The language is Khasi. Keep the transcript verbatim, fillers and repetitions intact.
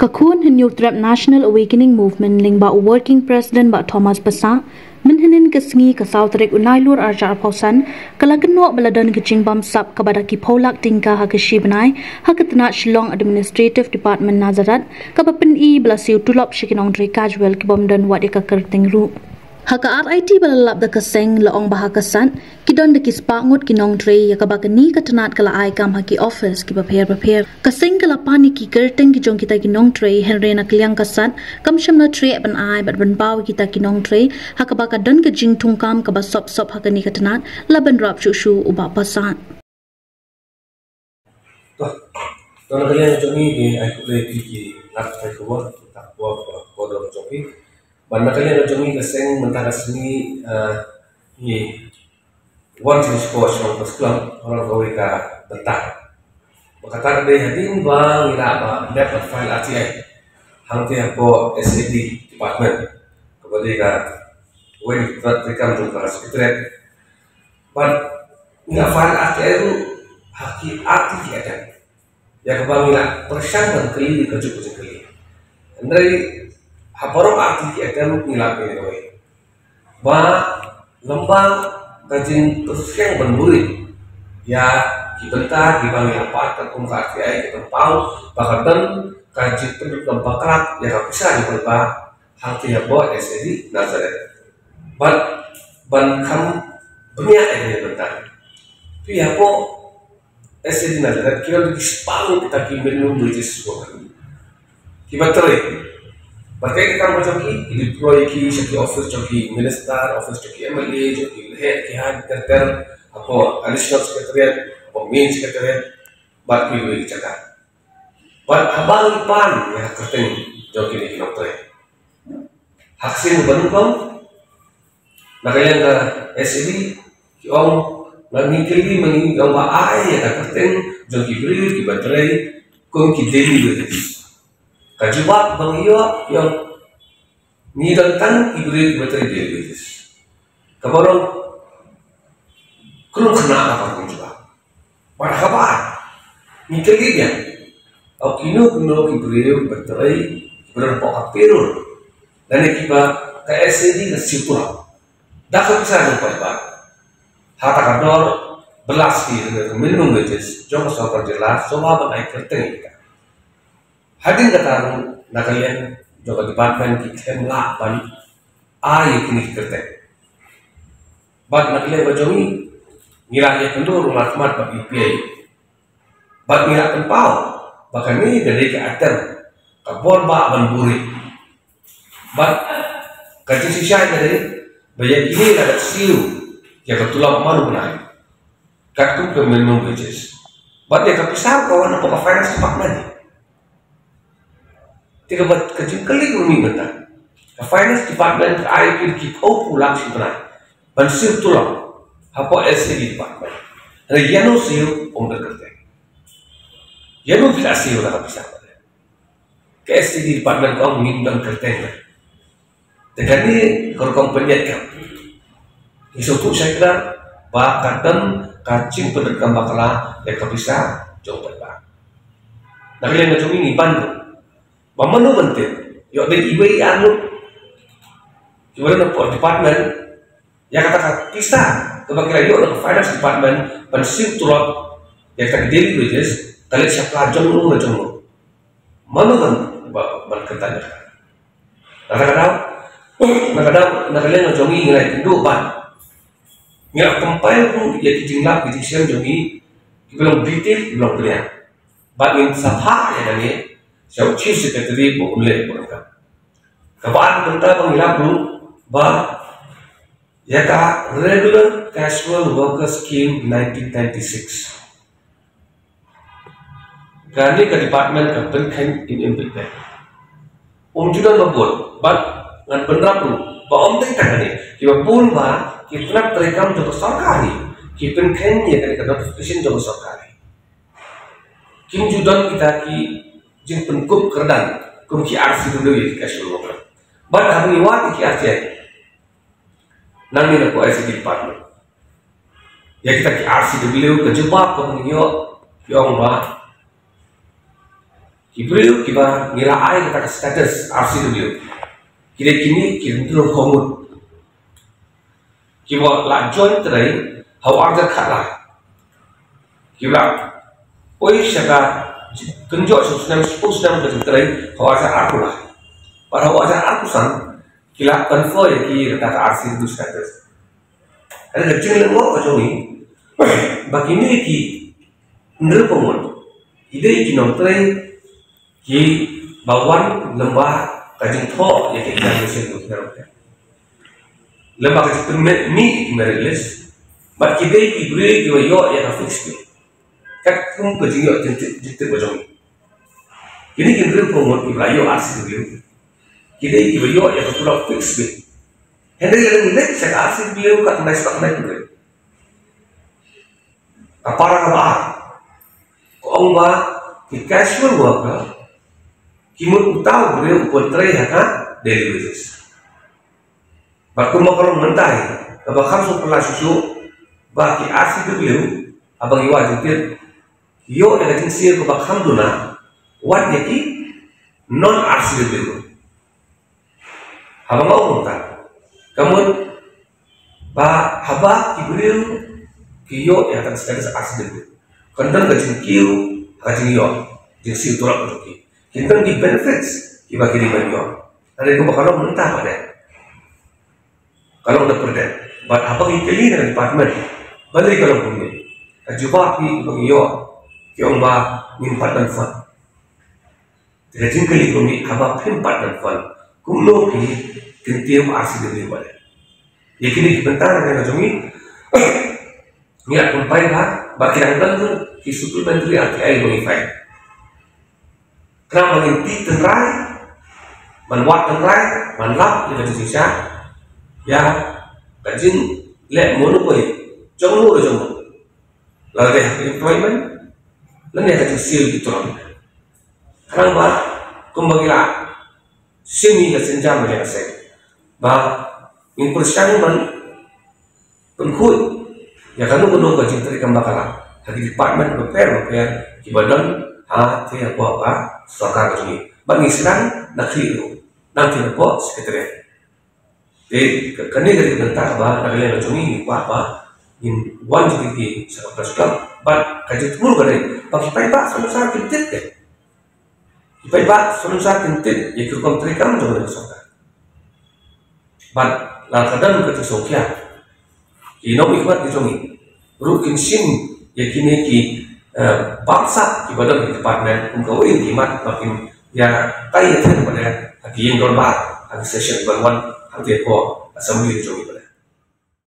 Ka khun Hynñiewtrep National Awakening Movement lyngba u Working President Bah Thomas Passah, mynhynnin ka sngi ka saw tarik u Nailur arhajar arphew san, ka la kynnoh ba la don ka jingbamsap kaba da ki phew lak tyngka ha ka shi bnai ha ka tnat Shillong Administrative Department Nazareth, kaba pyni ba la siew tulop sha ki nongtrei casual ki bym don wat ïa ka kyrteng ruh. Ha ka R I T ba la lap da ka seng la ong ba ha ka sat ki don da ki spah ngut ki nongtrei, ïa kaba kane ka tnat ka la ai kam ha ki office kiba pher bapher. Ka seng ka la pan ïa ki kyrteng ki jong kita ki nongtrei, hynrei na ka liang ka sat kam shym la treh ban ai bad ban paw ïa kita ki nongtrei, ha kaba ka don ka jingthungkam kaba sop sop ha kane ka tnat, la bynrap shuh shuh u Bah Passah. To, to na ka liang jong ngi, ngi ai khublei ïa phi ki lad pathai khubor, ki lad khubor, khubor jong phi. Bad na ka liang jong ngi ka seng mynta ka sngi, eh, ngi wan sha Sports Club, wan kawei ka bynta. Ba kata ka dei hadien ba ngi la ba dep ban file R T I hangtei hapoh S A D department, kaba dei kawei na ki treikam jong ka Secretariat. Bad ngi la file R T I ruh ha ki artylli ki attempt, ïa kaba ngi la pyrshang ban kylli kajuh ka jingkylli. Hynrei ha baroh artylli ki attempt ngi la pynïaid kawei. Ba lyngba ka jingpyrshang ban buhrieh ïa ki bynta kiba ngi la pait kum ka R T I, ki pynpaw ba ka don ka jingpyndonkam bakhraw ïa ka pisa jong ka paidbah hangtei hapoh S A D Nazareth. Bad ban kham bniah ïa kane ka bynta, phi hapoh S A D Nazareth ki don ki spah ngut kita ki minimum wages worker kiba trei. Bad kaei ka kam ka jong ki? Ki deploy ki sha ki office jong ki minister, office jong ki M L A, jong ki leheh ki haiñ ter ter, hapoh Additional Secretariat, hapoh Main Secretariat, bad kiwei kiwei ki jaka. Bad haba ngi pan ïa ka kyrteng jong kine ki nongtrei, ha ka sien ba nyngkong, na ka liang ka S A D ki ong, ngi kylli ma ngi, ki ong ba ai ïa ka kyrteng jong ki briew kiba trei kum ki daily wages. Ka jubab ba ngi ïoh, ki ong, ngi don tang ki briew kiba trei daily wages. Kaba long khlem khynnah ka kyrteng jubab. Bad haba ngi kylli biang, o kino kino ki briew kiba trei, kiba don hapoh ka payroll, lane kiba ka S A D ka siew tulop da ka pisa jong ka paidbah, ha kata ka dor, ba la sdang ka minimum wages jong ka sorkar jylla, shuwa ban ai kyrteng ïa kita. Hadien kata ruh na ka liang jong ka department ki khlem lah ban ai ïa kine ki kyrteng. Bad na ka liang ka jong ngi, ngi la ïakynduh ruh markhmat bad U P I. Bad ngi la pynpaw ba kane ka dei ka attempt kaba bun bah ban buhrieh. Bad ka jingshisha ka dei ba ïa kine la dep siew ïa ka tulop man u bnai, katkum ka minimum wages. Bad ïa ka pisa ka wan hapoh ka finance department. Te kaba ka jingkylli ka mih mynta, ka finance department ka ai ki phew phew lak shi bnai ban siew tulop hapoh S A D department. Hynrei ïano siew? Ym don kyrteng. Ïano phi la siew da ka pisa? Ka S A D department ka ong ngim don kyrteng. Te kane ka rukom pynïaid kam, ngi sngewthuh shai kdar ba ka don ka jingpyndonkam bakla ïa ka pisa jong u paidbah. Na ka liang ka jong ngi, ngi ban ruh, ba mano ban tip? Ïoh dei iwei i ar ngut kiba don hapoh department, ïa kata ka pisa kaba ki la ïoh na ka finance department ban siew tulop ïa kata ka daily wages, ka leit sha pla jong no la jong no? Mano ban, ba, ban kyntait ïa kata? Na kata ka daw, na ka daw, na ka liang jong ngi, ngi la ïakynduh bad ngi la compile ruh ïa ki jinglap ki jingshem jong ngi kiba long detail, kiba long clear. Bad ngin sa phah ïa kane sha u Chief Secretary ba un leh ba un kyntait. Kaba ar ka bynta ba ngi lap ruh ba ïa ka Regular Casual Worker Scheme nineteen ninety-six, kane ka department ka pynkheiñ im im beit beit. Um ju don ba bun, bad ngan bynrap ruh ba ym dei tang kane, kiba bun bah ki tnat treikam jong ka sorkar hi ki pynkheiñ ïa kane ka notification jong ka sorkar hi. Kim ju don kita ki jingpynkup kyrdan kum ki R C W ïa ki casual worker. Bad haba ngi wad ïa ki R T I nangne na ka S A D department, ïa kita ki R C W, ka jubab kaba ngi ïoh, ki ong ba Ki briew kiba ngi la ai kata ka status R C W, ki dei kine ki hynriewphew ngut kiba la join trei ha u ar hajar khatlai. Kiba la poi sha ka kynjoh sha u snem, sha u snem ka jingtrei ha u ar hajar arphew lai. Bad ha u ar hajar arphew san ki la confer ïa ki kata ka R C W status. Hynrei ka jinglyngngoh ka jong ngi ba kine ki hynriewphew ngut ki dei ki nongtrei kiba wan lyngba ka jingthoh ïa ka examination, lyngba ka jingpynmih ïa ki merit list, bad ki dei ki briew kiba ïoh ïa ka fixed pay katkum ka jingïoh jingtip, jingtip ka jong ngi. Kine ki hynriewphew ngut kiba la ïoh R C W ki dei kiba ïoh ïa ka tulop fixed pay. Hynrei lada ngi leit sha ka R C W ka khyndai spah khyndai phew. Ka para kaba ar ka ong ba ki casual worker ki mut uta u briew uba trei ha ka daily wages. Bad kumba ka long mynta hi, kaba kham sngewphylla shuh shuh ba ki R C W, haba ngi wad jingtip, ki ïoh ïa ka jingsiew kaba kham duna wat ïa ki non R C W. Haba nga ong kumta, ka mut ba haba ki briew ki ïoh ïa kata ka status R C W, kan don ka jingkiew ha ka jingïoh jingsiew tulop ka jong ki. Kin don ki benefits kiba ki dei ban ïoh. Hynrei kumba ka long mynta pat de, ka long da pyrthei. Bad haba ngi kylli na ka department, balei ka long kumne, ka jubab kiba ngi ïoh, ki ong ba ngim pat don fund. Te ka jingkylli ka mih, haba phim pat don fund, kumno phi kyntiew R C W ba dei? Ïa kine ki bynta na ka jong ngi, ngi la pynpaw ba, ba ki dang don ruh ki supplementary R T I ba ngi file. Khnang ba ngin tih tynrai, ban wad tynrai, ban lap ïa ka jingshisha ïa ka jingleh monopoly jong no jong no, lada dei ha ka employment lane ha ka jingsiew ki tulop. Khnang ba kumba ngi la shim ïa ka sienjam ïa ka seng, ba ngin pyrshang ban pynkhuid ïa kano kano ka jingtrei kam bakla ha ki department bapher bapher kiba don ha, te hapoh ka sorkar ka jong ngi. Bad ngi sdang na khlieh ruh, nangta hapoh secretariat. Te ka, kane ka dei ka bynta kaba na ka liang ka jong ngi ngi kwah ba ngin wan jingkitkhlieh sha ka Press Club. Bad ka jingthmu ka dei ba ki paidbah sawdong sawdong kin tip, ki paidbah sawdong sawdong kin tip ïa ki rukom treikam jong ka sorkar. Bad lada ka don ka jingsngewkhia, ki nongmihkhmat ki jong ngi ruh kin shim ïa kine ki, eh, bamsap kiba don ha ki department kum kawei ki mat ba kin ïa tai ïa ther bad ha ki ïing dorbar ha ki session ban wan ha ki por assembly ki jong ngi.